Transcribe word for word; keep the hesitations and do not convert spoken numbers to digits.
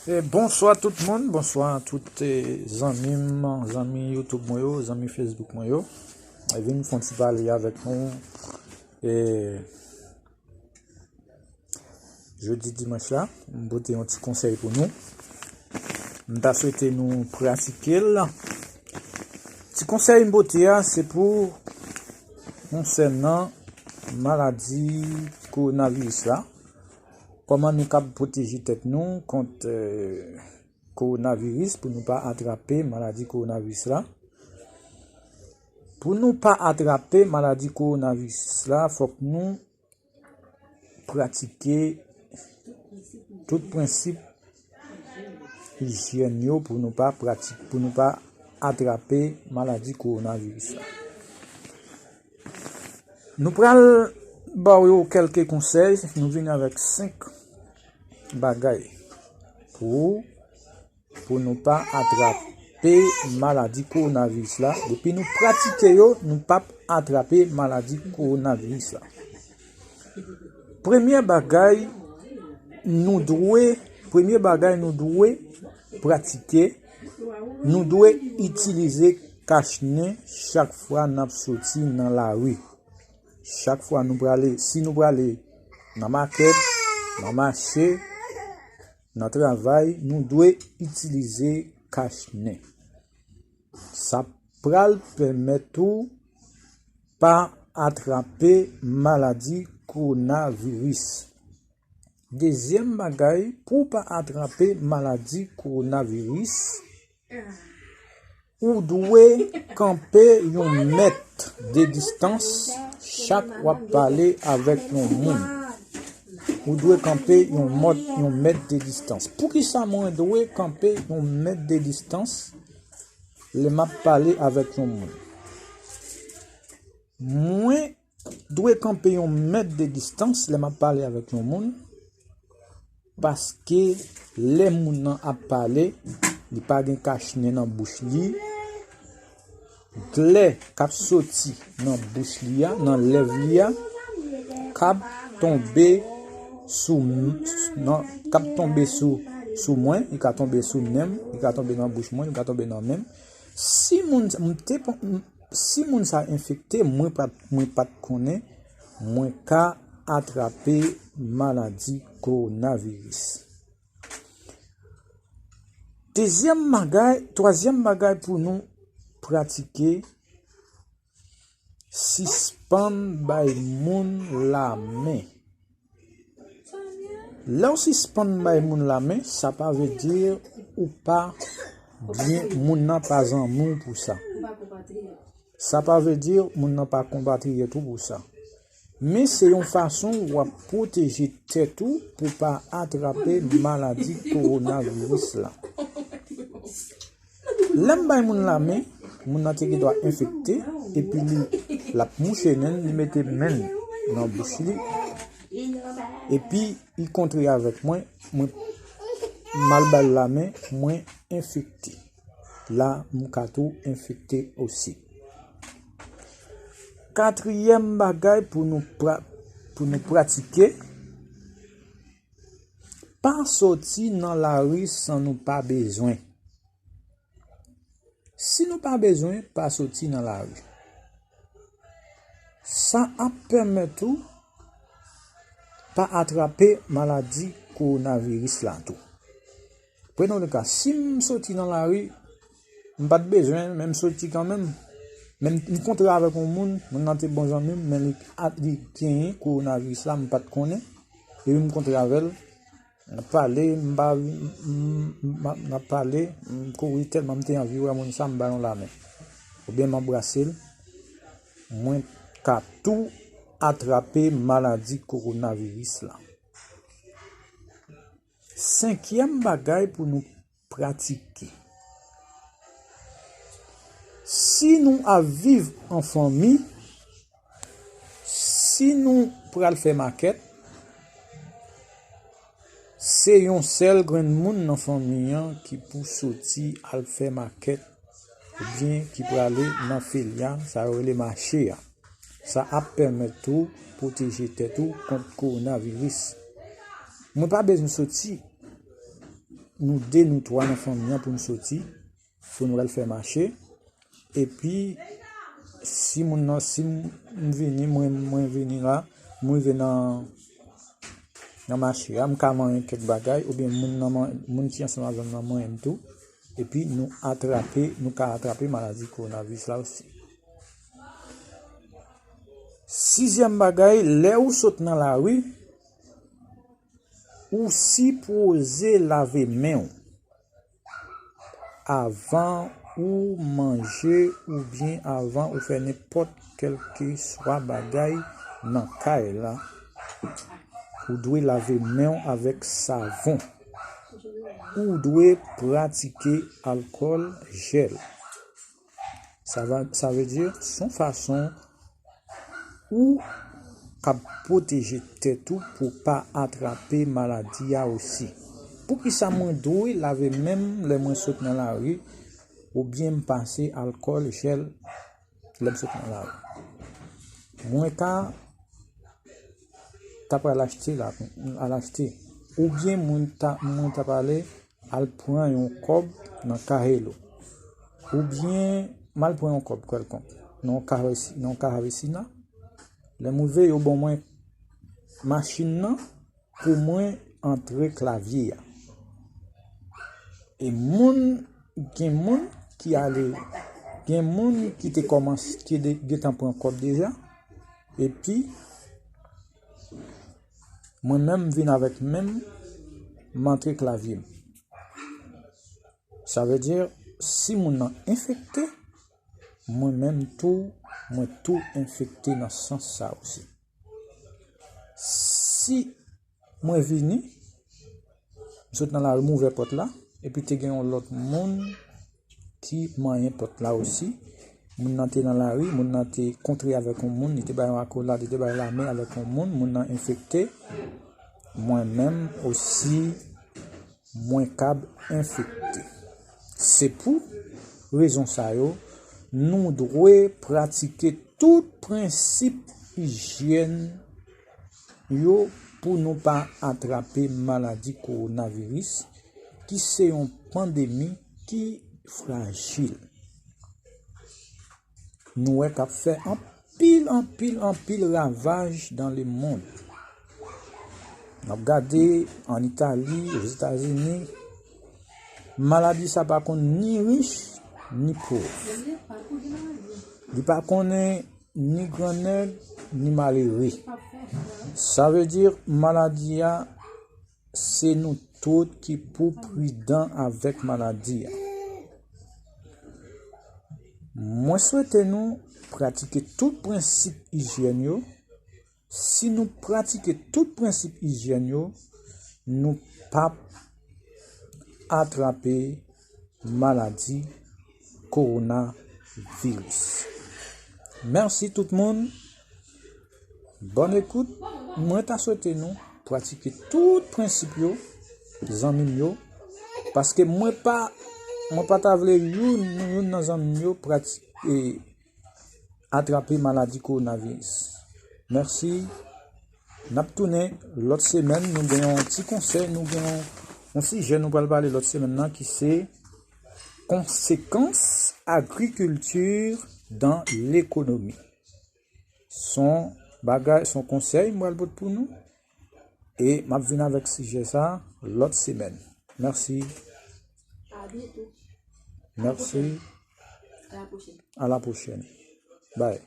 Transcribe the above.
E bonswa tout moun, bonswa tout e, zanmi m, zanmi YouTube mwen yo, zanmi Facebook mwen yo. E vin fè yon ti pale avèk nou. E jodi dimanch la, m pote yon ti konsèy pou nou. M ta swete nou pratike l. Ti konsèy m pote a, se pou konsènan maladi kowonaviris la. Kòman nou kab pwoteje tèt nou kont eh, kowonaviris, pou nou pa atrape maladi kowonaviris la? Pou nou pa atrape maladi kowonaviris la, fòk nou pratike tout prensip ijyèn yo pou nou pa pratik, pou nou pa atrape maladi kowonaviris la. Nou pral ba w yo kèlke konsèy, nou vin avèk senk bagay pou ou, pou nou pa atrape maladi kowonaviris la. Depi nou pratike yo, nou p ap atrape maladi kowonaviris la. Premye bagay nou dwe, premye bagay nou dwe pratike, nou dwe itilize kach nen chak fwa n ap soti nan lari. Chak fwa nou prale, si nou prale nan makèt, nan mache, nan travay, nou dwe itilize kach nen. Sa pral pèmèt ou pa atrape maladi kowonaviris. Dezyèm bagay, pou w pa atrape maladi kowonaviris, ou dwe kanpe yon mèt de distans chak w ap pale avèk yon moun. Ou dwe kanpe yon mòt, yon mèt de distans. Poukisa mwen dwe kanpe yon mèt de distans lè m ap pale avèk yon moun? Mwen dwe kanpe yon mèt de distans lè m ap pale avèk yon moun, paske lè moun nan ap pale, li pa gen kach nen nan bouch li. Glè k ap soti nan bouch li a, nan lèv li a, k ap tonbe sou m-, nan, k ap tonbe sou, sou mwen, li ka tonbe sou nen m, li ka tonbe nan bouch mwen, li ka tonbe nan men m. Si moun, m te, m, si moun sa enfekte, mwen pa, mwen pa t konnen, mwen ka atrape maladi kowonaviris. Dezyèm bagay, twazyèm bagay pou nou pratike, sispann bay moun lamen. Lè w sispann bay moun lamen, sa pa vle di ou pa byen, moun nan pa zanmi w pou sa. Sa pa vle di moun nan pa konpatriyèt ou pou sa. Men se yon fason w ap pwoteje tèt ou pou pa atrape maladi kowonaviris la. Lè m bay moun lamen, moun nan te gendwa enfekte, epi li, l ap mouche nen l, li mete men l nan bouch li, epi li kontre avèk mwen, mwen m al ba l lamen, mwen enfekte. La, m ka tou enfekte osi. Katriyèm bagay pou nou pra-, pou nou pratike, pa soti nan lari san nou pa bezwen. Si nou pa bezwen, pa soti nan lari. Sa ap pèmèt ou pa atrape maladi kowonaviris la tou. Prenons le cas, si m soti nan lari, m pa t bezwen, men m soti kanmenm. Men m kontre avèk yon moun, moun nan te bon zanmi m, men li, li genyen kowonaviris la, m pa t konnen. Epi m kontre avè l, n ap pale, m pa, m, m, m, n ap pale, m kouri tèlman m te anvi wè moun sa, m ba l yon lamen. Oubyen m anbrase l, mwen ka tou atrape maladi kowonaviris la. Senkyèm bagay pou nou pratike. Si nou ap viv an fanmi, si nou pral fè makèt, se yon sèl grenn moun nan fanmi an ki pou soti al fè makèt oubyen ki prale nan feli a, sa yo rele mache a. Sa ap pèmèt ou pwoteje tèt ou kont kowonaviris. Mwen pa bezwen soti. nou de, nou twa nan fanmi an pou n soti, pou nou al fè mache. Epi, si moun nan, si m, m vini, mwen, mwen vini la, m rive nan, nan mache a, m ka manyen kèk bagay, oubyen moun nan man-, moun ki ansanm avè m nan manyen m tou. Epi, nou atrape, nou ka atrape maladi kowonaviris la osi. Sizyèm bagay, lè ou sot nan lari, ou sipoze lave men w avan ou manje oubyen avan ou fè nenpòt kèlkeswa bagay nan kay la. Ou dwe lave men w avèk savon. Ou dwe pratike alkòl jèl. Sa va, sa vle di, se yon fason ou kab pwoteje tèt ou pou pa atrape maladi a osi. Poukisa mwen dwe lave men m lè mwen sot nan lari, oubyen m pase alkòl jèl lè m sot nan lari? Mwen ka ta pral achte la, al achte. Oubyen mwen ta, mwen ta pale al pran yon kòb nan Kahelo. Oubyen m al pran yon kòb kèlkonk nan yon Kahesi-, nan yon Kahavesina. Lè m rive, yo ban mwen machin nan pou mwen antre klavye a. E moun, gen moun ki ale, gen moun ki te kòmanse, ki de-, gentan pran kòb deja, epi mwen menm m vin avèk men m, m antre klavye m. Sa vle di, si moun nan enfekte, mwen menm tou, mwen tou enfekte nan sans sa osi. Si mwen vini, m sot nan lari, m ouvè pòt la, epi te gen yon lòt moun ki manyen pòt la osi. Moun nan te nan lari, moun nan te kontre avèk yon moun, li te bay yon akolad, li te bay lamen avèk yon moun, moun nan enfekte. Mwen menm osi, mwen kab enfekte. Se pou rezon sa yo, nou dwe pratike tout prensip ijyèn yo pou nou pa atrape maladi kowonaviris, ki se yon pandemi ki frajil. Nou wè k ap fè anpil, anpil, anpil ravaj dans le monde. N ap gade an Itali, Ozetazini, maladi sa pa konn ni rich, ni pòv. Li pa konnen ni grannèg, ni malere. Sa vle di, maladi a, se nou tout ki pou pridan avèk maladi a. Mwen swete nou pratike tout prensip ijyèn yo. Si nou pratike tout prensip ijyèn yo, nou p ap atrape maladi kowonaviris. Mèsi tout moun. Bòn ekout. Mwen ta swete nou pratike tout prensip yo, zanmi m yo, paske mwen pa, mwen pa ta vle youn, youn nan zanmi m yo pratike, atrape maladi kowonaviris. Mèsi. N ap tounen lòt semèn, nou gen yon ti konsèy, nou gen yon, yon sijè nou pral pale lòt semèn nan ki se konsekans agrikilti dan lekonomi. Se yon bagay, se yon konsèy m pral pote pou nou. E m ap vin avèk sijè sa lòt semèn. Mèsi. Mèsi. A la pwochèn. Bye.